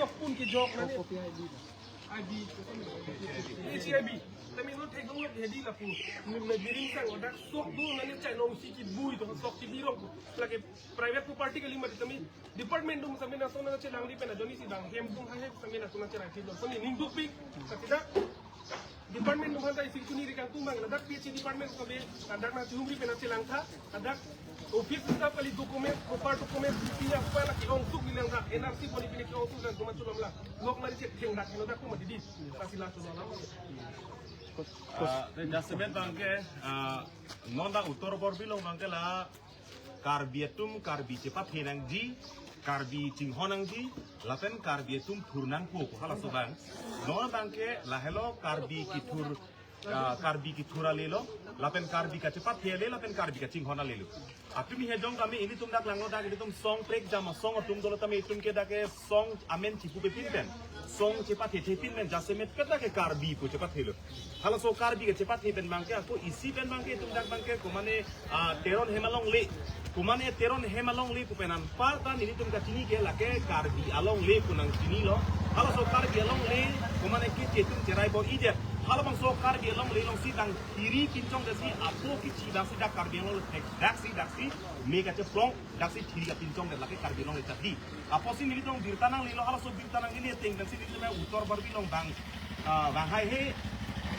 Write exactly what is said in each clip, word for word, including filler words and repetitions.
Pun kejok nani. I B. H I B. Kami no theklong hedi lapu. Ni, ni biring sang odak sok do nani chai nong si kibui to sok kibirong. Lake private property kali mati kami department atum sami na sona chelangri pen ajoine si bang hem atum hai hem sami na sona chelang thilo. Sami ning dupik. Katida department atum hantai sing kuni rikang tumang ladak P H E department kami ladak na chihumri pen chelangtha. Ladak office staff kali document, proper document, pini apa lagi ongsuk bilang tha, N R C poni pini ongsuk dan cuma cuma lah. Lok mari cek theng dak heno dak kuma didi. Kasih lah cuma lah. Ah, te jasemet abangke, ah, non dak Uttar Borbil along abangke la Karbi atum Karbi chepathe nangji, Karbi chinghon nangji, lapen Karbi atum thur nangpo ko halaso abang. Non abangke lahelo Karbi kethur, ah, Karbi kethur ale lo, lapen Karbi kachepathe ale, lapen Karbi kachinghon ale lo. Atumi hejong kami ilitum dak langlo dak ilitum song prekjam asong atum dolo tame itum ke dak ke song amen chipupe pin pen. Song chepathethe pin pen jasemet pen dak ke Karbi pu chepathelo. Halaso Karbi kachepathe pen abangke ako isi pen abangke itum dak abangke komane, ah, Teron hem alongle. Komane Teron hem alongle pu pen anparta nelitum kachini ke lake Karbi alongle pu nangchinilo. Halaso Karbi alongle komane keche atum cherai bo idet. Halabangso Karbi alongle along si dang thiri pinchong dasi apo kichi dasi dak Karbi alongle thek daksi daksi me kacheplong daksi thiri kapinchong de lake Karbi alongle chati. Apotsi nelitum birta nanglelo halaso birta nanglele ateng pensi nelitum Uttar Borbil along bang, ah, bang haihe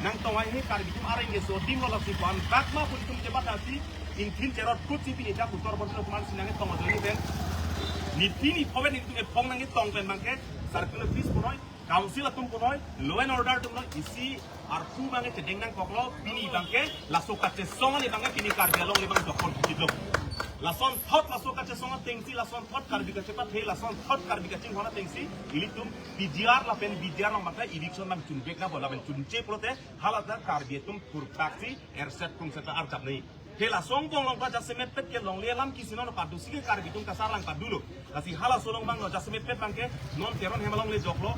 nangtong haihe Karbi atum areng ke so ding lo lasi ko-an bak ma pu itum chebat dasi ingthin cherot kutsi pini dak Uttar Borbil along komansi nangtong ajoine pen. Ni pini phoben nelitum ephong nangtong pen abangke circle office punoi, council atum punoi, law and order atum punoi, isi arpu abangke chedeng nangkoklo, pini abangke laso kachesong ani abangke pini Karbi alongle abang dokon kidok. Lason thot laso kachesong atengsi, lason thot Karbi kachepathe, lason thot Karbi kachinghon atengsi, ilitum P G R lapen B G R along abangke eviction abang chunvek nangpo lapen chunche pulote, halata Karbi atum thurpaksi, erset kung seta arjap nei. Hela song bong long pa jasemet pet ke longle alam kisi non padu si ke Karbi atum kasarlang padulo. Lasi halaso along abang lo jasemet pet abangke non Teron hem alongle joklo.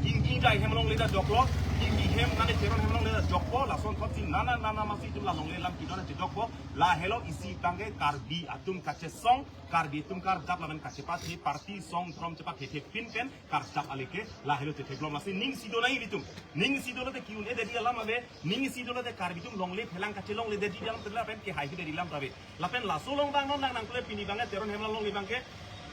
Inggi Jai hem alongle ta joklo. Inggi hem nane Teron hem alongle ta jokpo. Lason thotsi nana nana masi atum la longle alam kidon ta jokpo. Lahelo isi abangke Karbi atum kachesong, Karbi atum karjap lapen kachepathe party song throm chepathethe pin pen karjap ale ke lahelo chetheklong lasi ning si do nang ilitum. Ning si do lote ki-un-e dedi alam ave. Ning si do lote Karbi atum longle phelang kachelongle dedi alam tela pen ke hai ke dedi alam ta ave. Lapen laso along abang non nang nangkle pini abangke Teron hem alongle abangke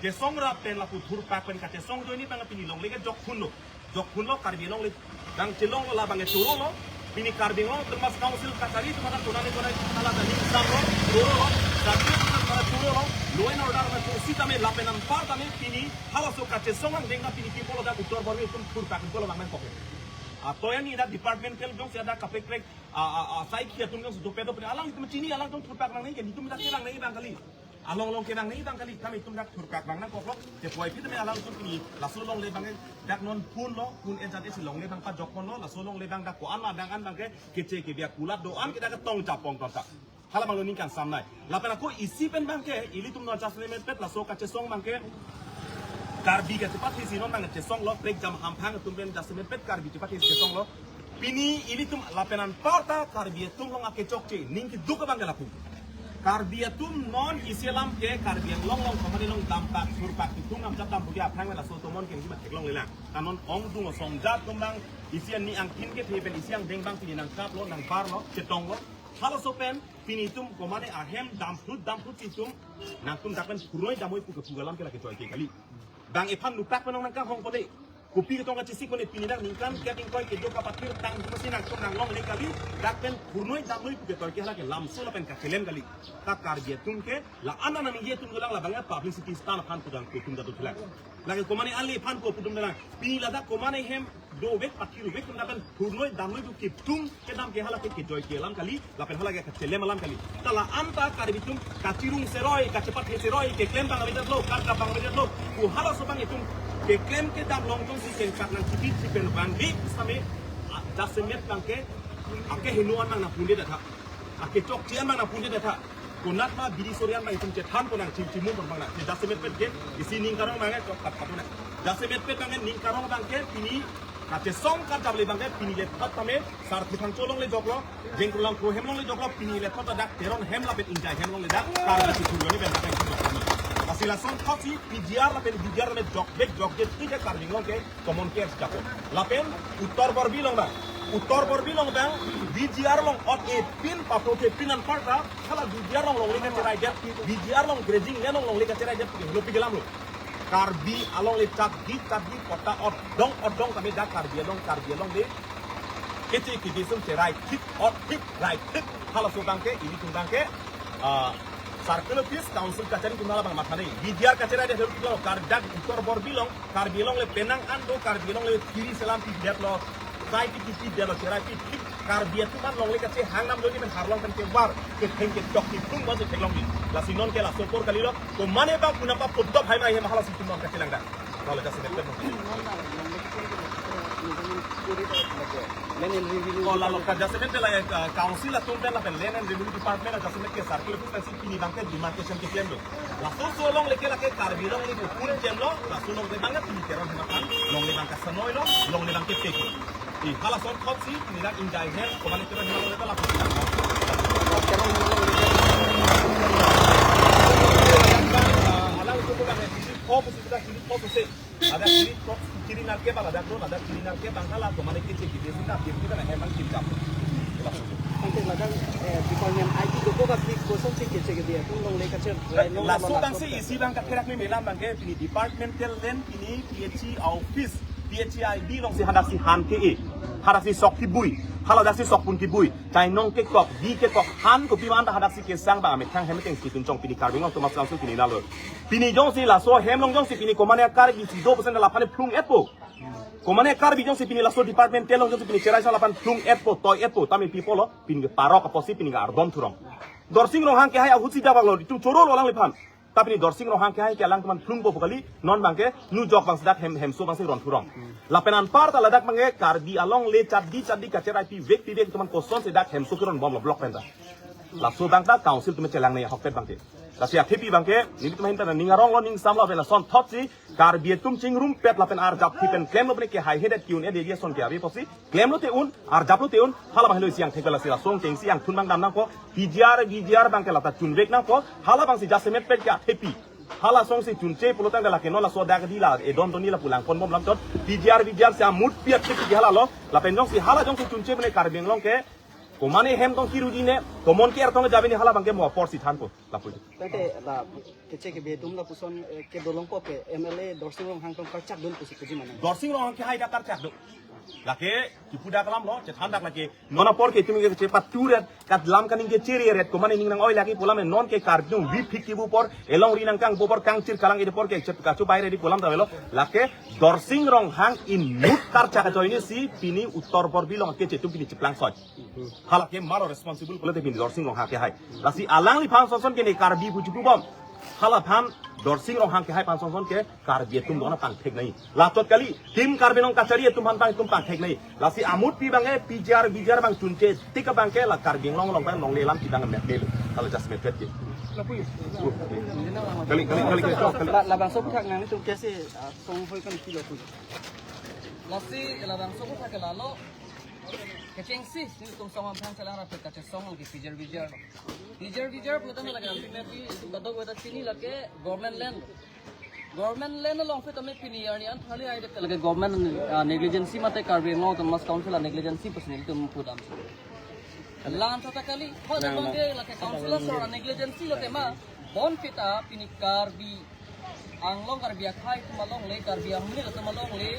kesong rap pen lapu thurpak pen kachesong ajoine abang pini longle ke jokphunlo. Jokphunlo Karbi alongle dang chelonglo la abangke chorolo. Pini Karbi Anglong Autonomous Council kachari atum ata konane konane kala ta ning samlo, chorolo. Kachari atum ata chorolo. Law and order na choro sitame lapen anparta me pini halaso kachesong angdeng na pini kipolo dak Uttar Borbil atum thurpak polo abang nangkok. Atoyan ni dak departmental jongsi dak kaprek prek, ah, ah, ah, saikhi atum jongsi dope dope alangtum chini alangtum thurpak nangne ke nelitum dak kelang nangji abang kali. Along along kelang nangji abang kali, tame itum dak thurpak abang nangkoklo. Te puvoiphit tame alangtum pini laso alongle abang dak non phunlo, phun enjat esi longle abang pajokponlo, laso alongle abang dak ko-an adang an abangke keche kebiak kulat do-an ke dak ketong chapong tonta. Hala abang lo ningkan samnai. Lapen ako isi pen abangke, ilitum non jasemet pet laso kachesong abangke Karbi kachepathe si non abang chesonglo, prekjam hamphang atum pen jasemet pet Karbi chepathe si chesonglo. Pini ilitum lapen anparta Karbi atum along akechokche, ning keduk abangke lapu. Karbi atum non isi alam ke Karbi Anglong along komane along dampak, thurpak itum namjap dam puke aphrang laso tomon ke ningma theklonglelang. Kanon ongdung osong jat atum abang, isi ani angthin kethe pen isi angdeng abang pini nangkaplo, nangbarlo, chetonglo. Halaso pen pini itum komane ahem damphut damphut si itum nangtum dak pen phurnoi damnoi puke pu alam ke lake choi ke kali. Bang ephan lupak pen nangkanghong pone. Kopi ketong kachesik pone pini dak ningkan ke ingkoi kedo kapathir tang atum si nangtum nanglongle kali. Dak pen phurnoi damnoi puke toi ke hala ke lamso lapen kachelem kali. Ta Karbi atum ke la-an anam ye atum dolang la abangke publicity stunt aphan pudang ke atum datu thulang. Lake komane ale aphan ko pudum dolang. Pini ladak komane hem dovek pathirvek atum dak pen phurnoi damnoi pu kiptung kedam ke hala ke kejoi ke alam kali, lapen hala ke kachelem alam kali. Ta la-an ta Karbi atum kachirung seroi, kachepathe seroi, keklem abang avedetlo, karjap abang avedetlo. Ko halaso abang itum keklem kedam long jongsi kengkak nangchipit chipen abang di same, ah, jasemet abangke, akeheno an abang nangpundet tha. Akechokche an abang nangpundet tha. Konat ma biri sori an abang itum chethan ponang chim chimum pon abang na. Jasemet pet ke, isi ning karong abangke chok tat tat na. Jasemet pet abangke ning karong abangke pini kachesong karjap le abangke pini le thot tame, sarpi thang cholongle joklo, jengkrolang kro hem longle joklo, pini le thot dak Teron hem lapen Ingjai hem longle dak, Karbi si thur yoni pen dak. Lasi lason thotsi P G R lapen V G R lapen jokbek jokjet thik ke Karbi Anglong ke common care si japo. Lapen Uttar Borbil along abang, Uttar Borbil along abang V G R along ot-e pin pathothe pin anparta, hala V G R along longle kacheraidetji, V G R along grazing land along longle kacheraidetji, lo pi kelam lo. Karbi along le chatdi chatdi patta otdong otdong tame dak Karbi along, Karbi along le keche kebe ason cherai thik, ot thik, rai thik. Halaso abang ke, ilitum abang ke, ah, Circle Office, Council kachari atum hala abang matha nangji. V G R kacheraidetlo, Karbi dak Uttar Borbil along, Karbi along le penang an do, Karbi along le kiri selam pidetlo, sai pi pidetlo, cherai pi thik. Karbi atum an longle kachehang nam jodi pen arlong pen kevar, ketheng kechok kephlung bang si theklongji. Lasi non ke laso apor kalilo, komane abang punapa pudop hai mai hem halasi atum abang kachelang dak. Hala jasemet pen. Land and Revenue Oh, lalo Department. Ka jasemet pen la, eh, Council atum pen lapen Land and Revenue Department jasemet ke Circle Office pensi pini abang ke demarcation keklemlo. Laso aso along leke lake Karbi along le pun jemlo, laso along le abang ke pini Teron atum aphan longle abang ke senoilo, longle abang ke peklo. I halason thotsi pini dak injai hem, komane Teron atum along le ta lapu. Teron atum along le. Ah, alang itu abang ke sini, oh, posisi kita sini, oh, posisi. Ladak kiri, kiri narke abang ladak lo, ladak kiri narke abang hala, komane keche kebe ason dak, kiri kita na hem abang kim jam. Ante ladak, eh, department I T dokok aphi kosonsi keche kebe atum longle kacher, eh, long Laso abang si isi abang kakerak ni melam abang ke, pini departmental land, pini P H E office, P H E I D along si hadak si han ke-e, hadak si sok kebui, hala dak si sokpun kebui, chainong kekok, bi kekok, han kopi man ta hadak si kesang abang, amethang hem ateng si tunchong pini Karbi Anglong Autonomous Council pini lalo. Pini jongsi laso hem along jongsi pini komane Karbi si do percent laphane phlung-etpo. Komane Karbi jongsi pini laso departmental along jongsi pini cherai sa lapan phlung-etpo, toi-etpo, tame pi pulo, pini ke parok apotsi pini ke ardom thurong. Dorsing Ronghang kehai ahut si dabak lo, itum choro lo alangliphan. Ta pini Dorsing Ronghang kehai ke alang teman phlungpo pu kali, non abang ke, nu jok abang si dak hem, hemso abang si ron thurong. Lapen anparta ladak abang ke, Karbi along le chatdi chatdi kacherai pivek pivek teman kosonsi dak hemso keron bomlo block pen ta. Laso abang ta Council atum chelang nangji ahokpet abang ke. Lasi athepi abang ke, nelitum ahin ta ning arong lo, ning sam lo, lapen lason thotsi, Karbi atum chingrumpet lapen arjap thip pen klemlo pene kehai hedet ki-un-e dei ason ke ave apotsi, klemlo te un, arjaplo te un, hala abang helo isi angthek bela si lason kengsi angthun abang dam nangpo, P G R, V G R abang ke lata chunvek nangpo, hala abang si jasemet pen ke athepi. Hala asonsi chunche pulotangte lake non laso dak di la, edon doni lapu langpon bom lam chot, P G R, V G R si amut pi athepi ke hala lo, lapen jongsi hala jongsi chunche pene Karbi Anglong ke, komane hem tong kiruji ne, common care tong jabi ne hala abang ke mo apor si thanpo, lapu. Tangte la keche kebe atum lapuson, eh, kedolongpo ke M L A Dorsing Ronghang tong karchak dun pusi puji mana. Dorsing Ronghang kehai dak karchak do. Lake, kipu dak lam lo, chethan dak lake. Non apor ke itum ke chepat turet, kat lam kaning kechiri ret, komane ning nang-oi lake pu lam non ke Karbi atum vip phik kibu apor, elongri nangkangbu apor, kangchir kalang-ede apor ke, chet kachu baire di pu lam ta avelo, lake, Dorsing Ronghang inut karchak ajoine si, pini Uttar Borbil along keche atum pini chiplang soi. Hala ke maro responsible pulote pini Dorsing Ronghang kehai. Lasi alangliphan sonson ke ne Karbi puji pu bom. Hala aphan Dorsing Ronghang kehai aphan sonson ke Karbi atum dona pangthek nangji. Lachot kali, Team Karbi Anglong kachari atum aphan pang itum pangthek nangji. Lasi amut pi abang ke P G R, V G R abang chunche tik abang ke la Karbi Anglong along abang longle alam pi abang met melo. Hala just met ke. Kali, kali, kali, kali, kali. La, labangso aphuthak nanglitum kesi, ah, song hoi kan kilo pu. Lasi labangso aphuthak ke lalo. Kechengsi, nelitum song amphang chelang rapet kachesong along ke P G R V G R lo. P G R V G R pulotangte lake ultimately itum kadokave ta chini lake government land. Government land along phe tame pini arni an thali hai dek lake government, ah, negligence mate Karbi Anglong Autonomous Council a negligence pusi nelitum pudam. Lam tata kali, ho Nang, abang nang. Ke lake council asor a negligence lo tema, bonta pini Karbi Anglong Karbi akhei atum along le, Karbi amonit atum along le,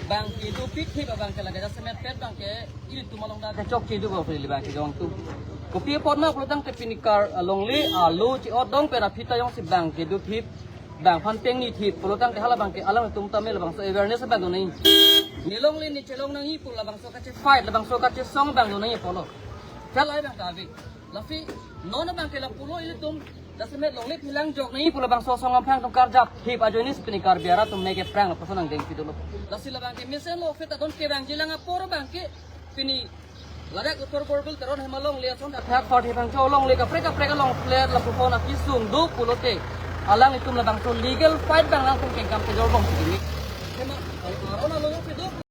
abang ke do pit thip abang ke lake jasemet pet abang ke, ilitum along dak kechok kedo ba pili abang ke jong tu. Kopi apot ma pulotangte pini Kar along le, alo chi-ot dong pen aphi ta jongsi abang ke do thip, abang aphan pengni thip, pulotangte hala abang ke alangtum tame labangso awareness abang do nangji. Ne longle ne chelong nangji pu labangso kache fight, labangso kachesong abang do nangji pulo. Kal ai abang ta ave. Lasi, non abang ke lapulo ilitum, jasemet longle pilang jok nangji pu labangso song amphang atum karjap thip ajoine si pini Karbi arat atum meke prang lapuson angdeng pi dolo. Lasi labang ke mesenlo phe ta don kevangji lang apor abang ke pini ladak Uttar Borbil Teron hem along le ason ta thak thor thepang cho along le kaprek kaprek along flat lapuson akesung do pulote. Alanglitum labangso legal fight abang nangtum kengkam kejor bom si dili. Hema, aron along phe do.